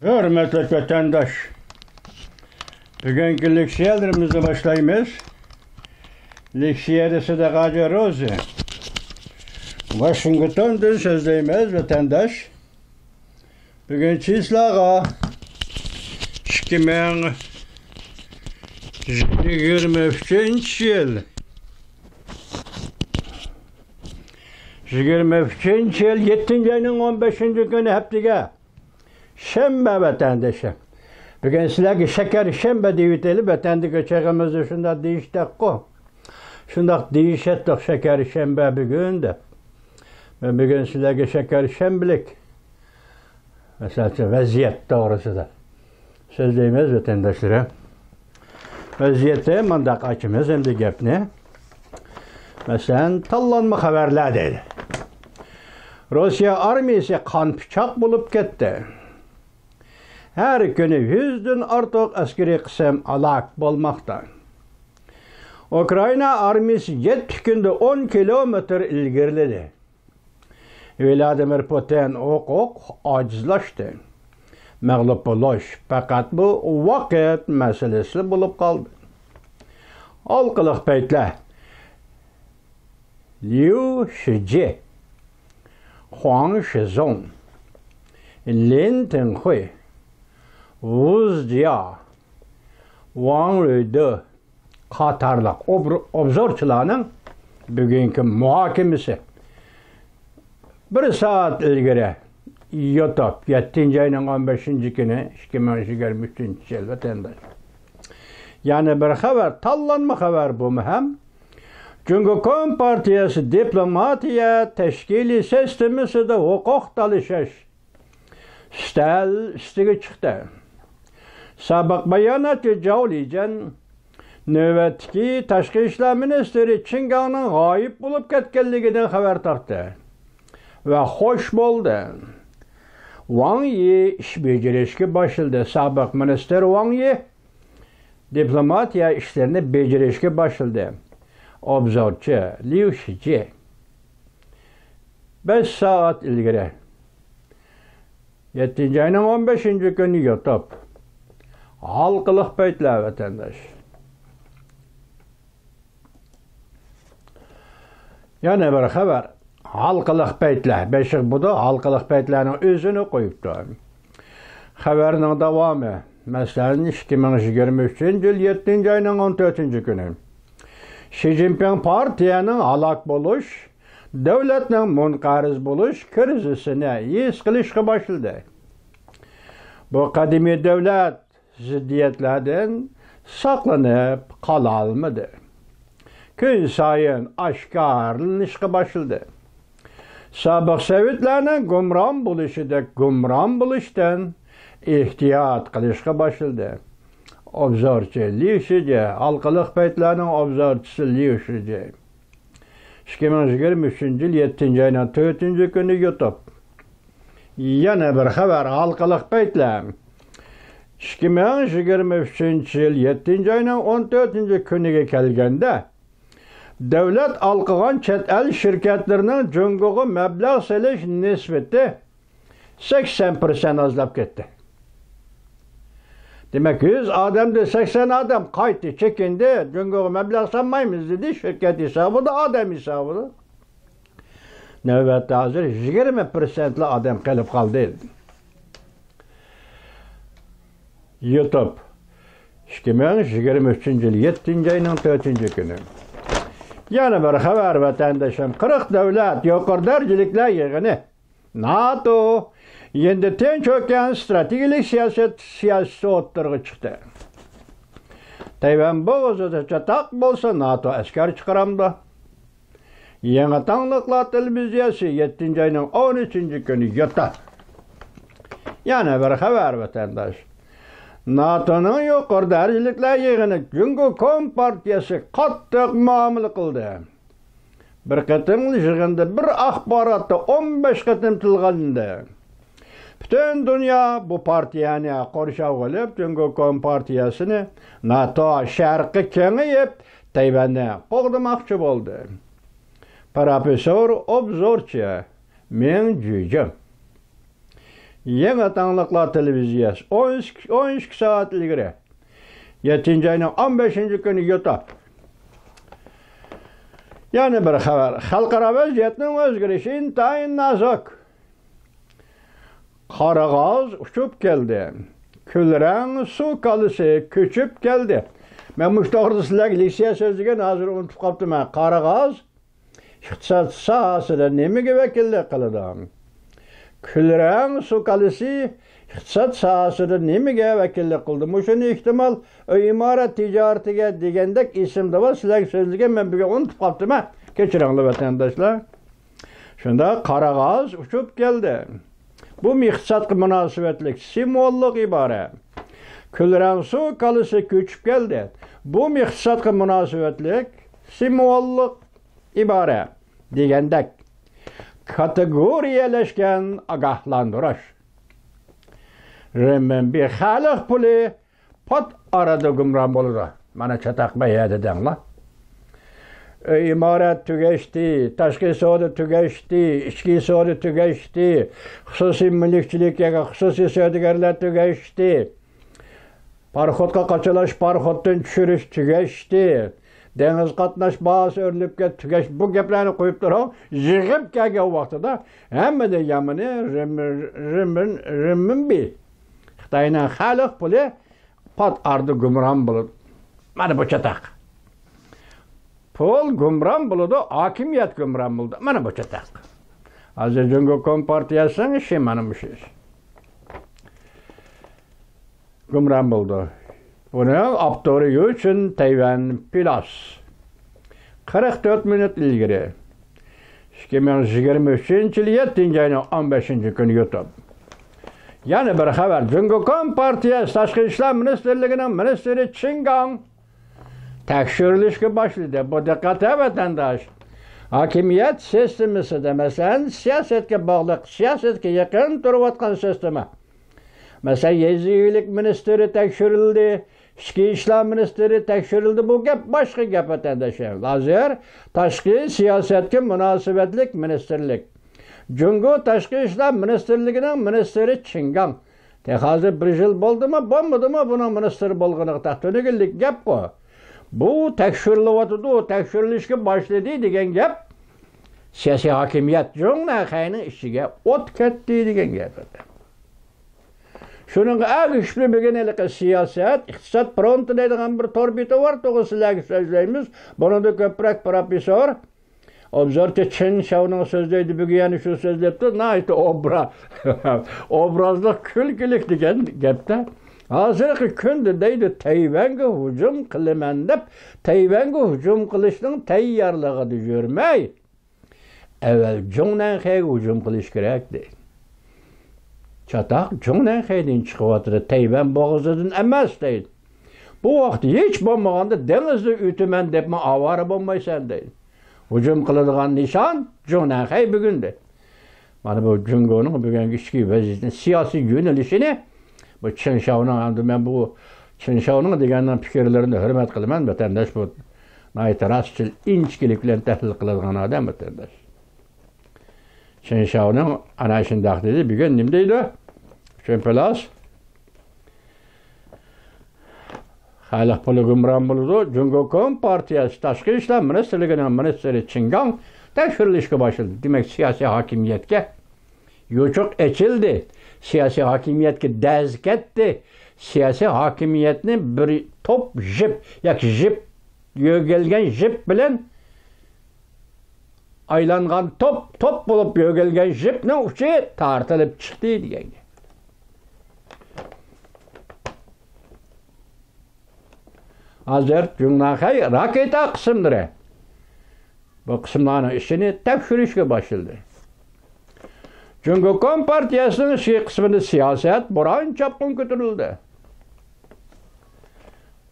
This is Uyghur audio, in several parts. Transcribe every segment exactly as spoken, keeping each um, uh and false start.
ھۆرمەتلىك ۋەتەنداش، بۈگۈنكى لېكسىيەلىرىمىزنى باشلايمىز. لېكسىيەدە سەدىقاجى روزى ۋاشىنگتوندىن سۆزلەيمىز، ۋەتەنداش. بۈگۈن چىسلاغا ئىككى مىڭ يىگىرمە ئۈچىنچى يىل، يىگىرمە ئۈچىنچى يىل يەتتىنچى ئاينىڭ ئون بەشىنچى كۈنى، ھەپتىگە شەنبە، ۋەتەندىشىم. بۈگۈن سىلەرگە شەكەر شەنبە دېيىۋېتەيلى، ۋەتەندىكى چېغىمىزدا شۇنداق دېيىشتۇققۇ. شۇنداق دېيىشەتتۇق، شەكەر شەنبە بۈگۈن دەپ. مەن بۈگۈن سىلەرگە شەكەر شەنبىلىك، مەسىلەن، ۋەزىيەت توغرىسىدا سۆزلەيمىز، ۋەتەنداشلىرىم. ۋەزىيەتنى مۇنداق ئاچىمىز ئەمدى گەپنى. مەسىلەن، تاللانما خەۋەرلەر دەيدۇ. روسىيە ئارمىيىسى قان پىچاق بولۇپ كەتتى. ھەر كۈنى يۈزدىن ئارتۇق ئەسكىرىي قىسىم ھالاك بولماقتا. ئۇكرائىنا ئارمىيىسى يەتتە كۈندە ئون كىلومېتىر ئىلگىرىلىدى. ۋلادىمىر پۇتىن: ھوقۇق ئاجىزلاشتى. مەغلۇپ بولۇش پەقەت بۇ ۋاقىت مەسىلىسى بولۇپ قالدى. ھالقىلىق پەيتلەر. ليۇ شىجى، خۇاڭ شىزۇڭ، لىن تىڭخۇي، ۋۇ زىيا، ۋاڭ رۇيدې قاتارلىق ئوبر-، ئوبزورچىلارنىڭ بۈگۈنكى مۇھاكىمىسى. بىر سائەت ئىلگىرى يۇتۇپ، يەتتىنچى ئاينىڭ ئون بەشىنچى كۈنى، ئىككى مىڭ يىگىرمە ئۈچىنچى يىل، ۋەتەنداش. يەنە بىر خەۋەر، تاللانما خەۋەر بۇمۇ ھەم. جۇڭگو كومپارتىيەسى دىپلوماتىيە تەشكىلىي سىستېمىسىدا ھوقۇق تالىشىش ئۈستەل ئۈستىگە چىقتى. سابىق باياناتچى جاۋ لىجەن نۆۋەتتىكى تاشقى ئىشلار مىنىستىرى چېن گاڭنىڭ غايىب بولۇپ كەتكەنلىكىدىن خەۋەر تاپتى ۋە خوش بولدى. ۋاڭ يى ئىش بېجىرىشكە باشلىدى. سابىق مىنىستىر ۋاڭ يى دىپلوماتىيە ئىشلىرىنى بېجىرىشكە باشلىدى. ئوبزورچى ليۇ شىجى. بەش سائەت ئىلگىرى، يەتتىنچى ئاينىڭ ئون بەشىنچى كۈنى يۇتۇپ. ھالقىلىق پەيتلەر، ۋەتەنداش. يەنە بىر خەۋەر. ھالقىلىق پەيتلەر. بېشىغا بۇدا ھالقىلىق پەيتلەرنىڭ ئۆزىنى قويۇپتۇ. خەۋەرنىڭ داۋامى. مەسىلەن، ئىككى مىڭ يىگىرمە ئۈچىنچى يىل يەتتىنچى ئاينىڭ ئون تۆتىنچى كۈنى شى جىنپىڭ پارتىيەنىڭ ھالاك بولۇش، دۆلەتنىڭ مۇنقەرز بولۇش كىرىزىسىنى ھېس قىلىشقا باشلىدى. بۇ قەدىمىي دۆلەت زىددىيەتلەردىن ساقلىنىپ قالالمىدى. كۈنسايىن ئاشكارىلىنىشقا باشلىدى. سابىق سوۋېتلارنىڭ گۇمران بولۇشىدەك گۇمران بولۇشتىن ئېھتىيات قىلىشقا باشلىدى. ئوبزورچى ليۇ شىجى، ھالقىلىق پەيتلەرنىڭ ئوبزورچىسى ليۇ شىجى. ئىككى مىڭ يىگىرمە ئۈچىنچى يىل يەتتىنچى ئاينىڭ تۆتىنچى كۈنى يۇتۇپ. يەنە بىر خەۋەر، ھالقىلىق پەيتلەر. ئىككى مىڭ يىگىرمە ئۈچىنچى يىل يەتتىنچى ئاينىڭ ئون تۆتىنچى كۈنىگە كەلگەندە، دۆلەت ھالقىغان چەت ئەل شىركەتلىرىنىڭ جۇڭگوغا مەبلەغ سېلىش نىسبىتى سەكسەن پىرسەنت ئازلاپ كەتتى. دېمەك، يۈز ئادەمدىن سەكسەن ئادەم قايتتى، چېكىندى، جۇڭگوغا مەبلەغ سالمايمىز دېدى، شىركەت ھېسابىدا، ئادەم ھېسابىدا. نۆۋەتتە ھازىر يىگىرمە پىرسەنتلا ئادەم قېلىپ قالدى. يۇتۇپ. ئىككى مىڭ يىگىرمە ئۈچىنچى يىل يەتتىنچى ئاينىڭ تۆتىنچى كۈنى. يەنە بىر خەۋەر، ۋەتەندىشىم، قىرىق دۆلەت يۇقىرى دەرىجىلىكلەر يىغىنى، ناتو، يېنىدا تىنچ ئوكيان ستراتېگىيەلىك سىياسەت، سىياسىتى ئوتتۇرىغا چىقتى. تەيۋەن بوغۇزىدا چاتاق بولسا، ناتو ئەسكەر چىقىرامدۇ؟ يېڭى تاڭلىقلار تېلېۋىزىيەسى، يەتتىنچى ئاينىڭ ئون ئۈچىنچى كۈنى يۇتۇپ. يەنە بىر خەۋەر، ۋەتەنداش. ناتونىڭ يۇقىرى دەرىجىلىكلەر يىغىنى جۇڭگو كومپارتىيەسىگە قاتتىق مۇئامىلە قىلدى. بىر قېتىملىق يىغىندا بىر ئاخباراتتا ئون بەش قېتىم تىلغا ئېلىندى. پۈتۈن دۇنيا بۇ پارتىيەنى قورشاۋغا ئېلىپ، جۇڭگو كومپارتىيەسىنى ناتو شەرققە كېڭىيىپ، تەيۋەننى قوغدىماقچى بولدى. پروفېسسور، ئوبزورچى مېڭ جۈجۈڭ. يېڭى تاڭلىقلار تېلېۋىزىيەسى، ئون ئىككى، ئون ئىككى سائەت ئىلگىرى، يەتتىنچى ئاينىڭ ئون بەشىنچى كۈنى يۇتۇپ. يەنە بىر خەۋەر. خەلقئارا ۋەزىيەتنىڭ ئۆزگىرىشى ئىنتايىن نازۇك. قارا غاز ئۇچۇپ كەلدى. كۈلرەڭ سۇ كالىسى كۆچۈپ كەلدى. مەن مۇشۇ توغرىدا سىلەرگە لېكسىيە سۆزلىگەن، ھازىر ئۇنتۇپ قاپتىمەن. قارا غاز ئىقتىساد ساھەسىدە نېمىگە ۋەكىللىك قىلىدۇ؟ كۈلرەڭ سۇ كالىسى ئىقتىساد ساھەسىدە نېمىگە ۋەكىللىك قىلىدۇ؟ مۇشۇنى ئېھتىمال ئۆي ئىمارەت تىجارىتىگە دېگەندەك ئېسىمدە بار، سىلەرگە سۆزلىگەن، مەن بۈگۈن ئۇنتۇپ قاپتىمەن. كەچۈرۈڭلار ۋەتەنداشلار. شۇنداق، قارا غاز ئۇچۇپ كەلدى. بۇمۇ ئىقتىسادقا مۇناسىۋەتلىك سىمۋوللۇق ئىبارە. كۈلرەڭ سۇ كالىسى كۆچۈپ كەلدى. بۇمۇ ئىقتىسادقا مۇناسىۋەتلىك سىمۋوللۇق ئىبارە دېگەندەك، كاتېگورىيەلەشكەن ئاگاھلاندۇرۇش. رېمىنبى خەلق پۇلى پات ئارىدا گۇمران بولىدۇ. مانا چاتاق بەيەدە دەڭلار. ئۆي ئىمارەت تۈگەشتى، تاشقى سودا تۈگەشتى، ئىچكى سودا تۈگەشتى، خۇسۇسىي مۈلۈكچىلىك ياكى خۇسۇسىي سودىگەرلەر تۈگەشتى. پاراخوتقا قاچىلاش، پاراخوتتىن چۈشۈرۈش تۈگەشتى. دېڭىز قاتناش باھاسى ئۆرلەپ كەتتى، تۈگەش. بۇ گەپلەرنى قويۇپ تۇرۇڭ. يىغىپ كەلگەن ۋاقتىدا ھەممىدىن يامىنى رېمىن-، رېمىن-، رېمىنبى. خىتاينىڭ خەلق پۇلى پات ئارىدا گۇمران بولىدۇ. مانا بۇ چاتاق. پۇل گۇمران بولىدۇ، ھاكىمىيەت گۇمران بولىدۇ. مانا بۇ چاتاق. ھازىر جۇڭگو كومپارتىيەسىنىڭ ئىشى مانا مۇشۇ ئىش. گۇمران بولىدۇ. بۇنىڭ ئاپتورى يۇچۈن تەيۋەن پىلاس. قىرىق تۆت مىنۇت ئىلگىرى، ئىككى مىڭ يىگىرمە ئۈچىنچى يىل يەتتىنچى ئاينىڭ ئون بەشىنچى كۈنى يۇتۇپ. يەنە بىر خەۋەر. جۇڭگو كومپارتىيەسى تاشقى ئىشلار مىنىستىرلىكىنىڭ مىنىستىرى چېن گاڭ تەكشۈرۈلۈشكە باشلىدى. بۇ دىققەت ھە، ۋەتەنداش. ھاكىمىيەت سىستېمىسىدە، مەسىلەن، سىياسەتكە باغلىق، سىياسەتكە يېقىن تۇرۇۋاتقان سىستېما. مەسىلەن، يېزا ئىگىلىك مىنىستىرى تەكشۈرۈلدى، ئىچكى ئىشلار مىنىستىرى تەكشۈرۈلدى. بۇ گەپ باشقا گەپ، ۋەتەنداشلار. ھازىر تاشقى سىياسەتكە مۇناسىۋەتلىك مىنىستىرلىك. جۇڭگو تاشقى ئىشلار مىنىستىرلىكىنىڭ مىنىستىرى چېن گاڭ. تېخى ھازىر بىر يىل بولدىمۇ، بولمىدىمۇ بۇنىڭ مىنىستىر بولغىنىغا تېخى تۈنۈگۈنلۈك گەپقۇ. بۇ تەكشۈرۈلۈۋاتىدۇ، تەكشۈرۈلۈشكە باشلىدى دېگەن گەپ سىياسىي ھاكىمىيەت جۇڭنەنخەينىڭ ئىچىگە ئوت كەتتى دېگەن گەپ. شۇنىڭغا ئەگىشىپلا بۈگۈن ھېلىقى سىياسەت، ئىقتىساد فرونتى دەيدىغان بىر تور بېتى بار، توغرا سىلەرگە سۆزلەيمىز. بۇنىڭدا كۆپرەك پروفېسسور، ئوبزورچى چېن شياۋنىڭ سۆزلەيدۇ، بۈگۈن يەنە شۇ سۆزلەپتۇ، ناھايىتى ئوبرا-، ئوبرازلىق، كۈلكىلىك دېگەن گەپتە. ھازىرقى كۈندە دەيدۇ، تەيۋەنگە ھۇجۇم قىلىمەن دەپ، تەيۋەنگە ھۇجۇم قىلىشنىڭ تەييارلىقىدا يۈرمەي، ئەۋەل جۇڭنەنخەيگە ھۇجۇم قىلىش كېرەك، دەيدۇ. چاتاق جۇڭنەنخەيدىن چىقىۋاتىدۇ، تەيۋەن بوغۇزىدىن ئەمەس، دەيدۇ. بۇ ۋاقىت ھېچ بولمىغاندا دېڭىزدا ئۆتىمەن دەپمۇ ئاۋارە بولمايسەن، دەيدۇ. ھۇجۇم قىلىدىغان نىشان جۇڭنەنخەي بۈگۈن، دەيدۇ. مانا بۇ جۇڭگونىڭ بۈگۈنكى ئىچكى ۋەزىيىتىنى، سىياسىي يۆنىلىشىنى، بۇ چېن شياۋنىڭ، ئەمدى مەن بۇ چېن شياۋنىڭ دېگەننىڭ پىكىرلىرىنى ھۆرمەت قىلىمەن، ۋەتەنداش، بۇ ناھايىتى راستچىل، ئىنچىكىلىك بىلەن تەھلىل قىلىدىغان ئادەم، ۋەتەنداش. چېن شياۋنىڭ ئانا شۇنداق دېدى، بۈگۈن نېمە دەيدۇ؟ چېن پىلاس. خەلق پۇلى گۇمران بولىدۇ. جۇڭگو كومپارتىيەسى تاشقى ئىشلار مىنىستىرلىكىنىڭ مىنىستىرى چېن گاڭ تەكشۈرۈلۈشكە باشلىدى. دېمەك، سىياسىي ھاكىمىيەتكە يوچۇق ئېچىلدى. سىياسىي ھاكىمىيەتكە دەز كەتتى. سىياسىي ھاكىمىيەتنى بىر توپ ژىپ ياكى ژىپ، يۆگەلگەن ژىپ بىلەن، ئايلانغان توپ، توپ بولۇپ يۆگەلگەن ژىپنىڭ ئۇچى تارتىلىپ چىقتى دېگەن گەپ. ھازىر جۇڭنەنخەي راكېتا قىسىملىرى، بۇ قىسىملارنىڭ ئىچىنى تەكشۈرۈشكە باشلىدى. جۇڭگو كومپارتىيەسىنىڭ ئىچكى قىسمىدا سىياسەت بوران-چاپقۇن كۆتۈرۈلدى.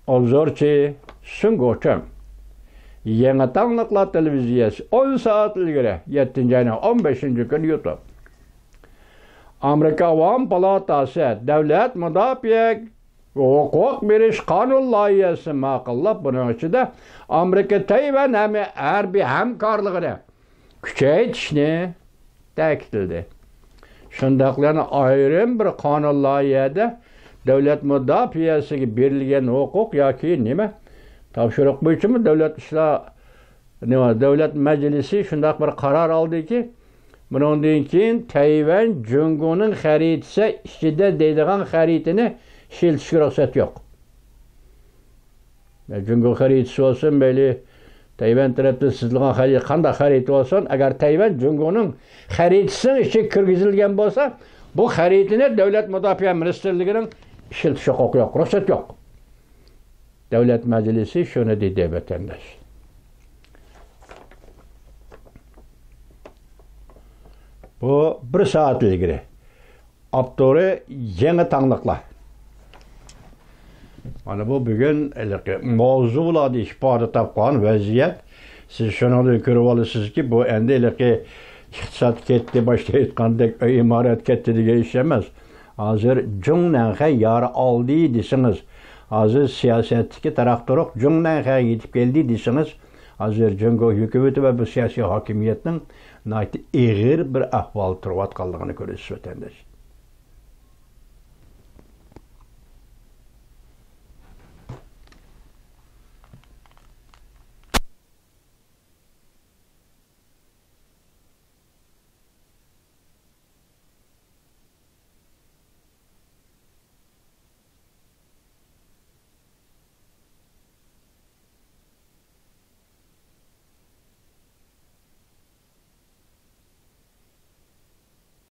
ئوبزورچى سۈڭ گوچۈەن. يېڭى تاڭلىقلار تېلېۋىزىيەسى، ئون سائەت ئىلگىرى، يەتتىنچى ئاينىڭ ئون بەشىنچى كۈنى يۇتۇپ. ئامېرىكا ئاۋام پالاتاسى دۆلەت مۇداپىئە ھوقۇق بېرىش قانۇن لايىھەسىنى ماقۇللاپ، بۇنىڭ ئىچىدە ئامېرىكا تەيۋەن ھەم ھەربىي ھەمكارلىقىنى كۈچەيتىشنى تەكىتلىدى. شۇنداقلا يەنە ئايرىم بىر قانۇن لايىھەدە دۆلەت مۇداپىئەسىگە بېرىلگەن ھوقۇق ياكى نېمە، تاپشۇرۇق بويىچىمۇ دۆلەت ئىشلار، نېمە، دۆلەت مەجلىسى شۇنداق بىر قارار ئالدىكى، بۇنىڭدىن كېيىن تەيۋەن جۇڭگونىڭ خەرىتىسى ئىچىدە دەيدىغان خەرىتىنى ئىشلىتىشكە رۇخسەت يوق. جۇڭگو خەرىتىسى بولسۇن، مەيلى تەيۋەن تەرەپتىن سىزىلغان خەرىتە، قانداق خەرىتە بولسۇن، ئەگەر تەيۋەن جۇڭگونىڭ خەرىتىسىنىڭ ئىچىگە كىرگۈزۈلگەن بولسا، بۇ خەرىتىنى دۆلەت مۇداپىئە مىنىستىرلىكىنىڭ ئىشلىتىش ھوقۇقى يوق، رۇخسەت يوق. دۆلەت مەجلىسى شۇنى دېدى، ۋەتەنداش. بۇ بىر سائەت ئىلگىرى. ئاپتورى يېڭى تاڭلىقلار. مانا بۇ بۈگۈن ھېلىقى ماۋزۇلاردا ئىپادە تاپقان ۋەزىيەت. سىز شۇنىڭدىن كۆرۈۋالىسىزكى، بۇ ئەمدى ھېلىقى ئىقتىساد كەتتى، باشتا ئېيتقاندەك، ئۆي ئىمارەت كەتتى دېگەن ئىش ئەمەس. ھازىر جۇڭنەنخەن يارا ئالدى دېسىڭىز، ھازىر سىياسەتتىكى تاراق-تۇرۇق جۇڭنەنخەنگە يېتىپ كەلدى دېسىڭىز، ھازىر جۇڭگو ھۆكۈمىتى ۋە بۇ سىياسىي ھاكىمىيەتنىڭ ناھايىتى ئېغىر بىر ئەھۋالدا تۇرۇۋاتقانلىقىنى كۆرىسىز، ۋەتەنداش.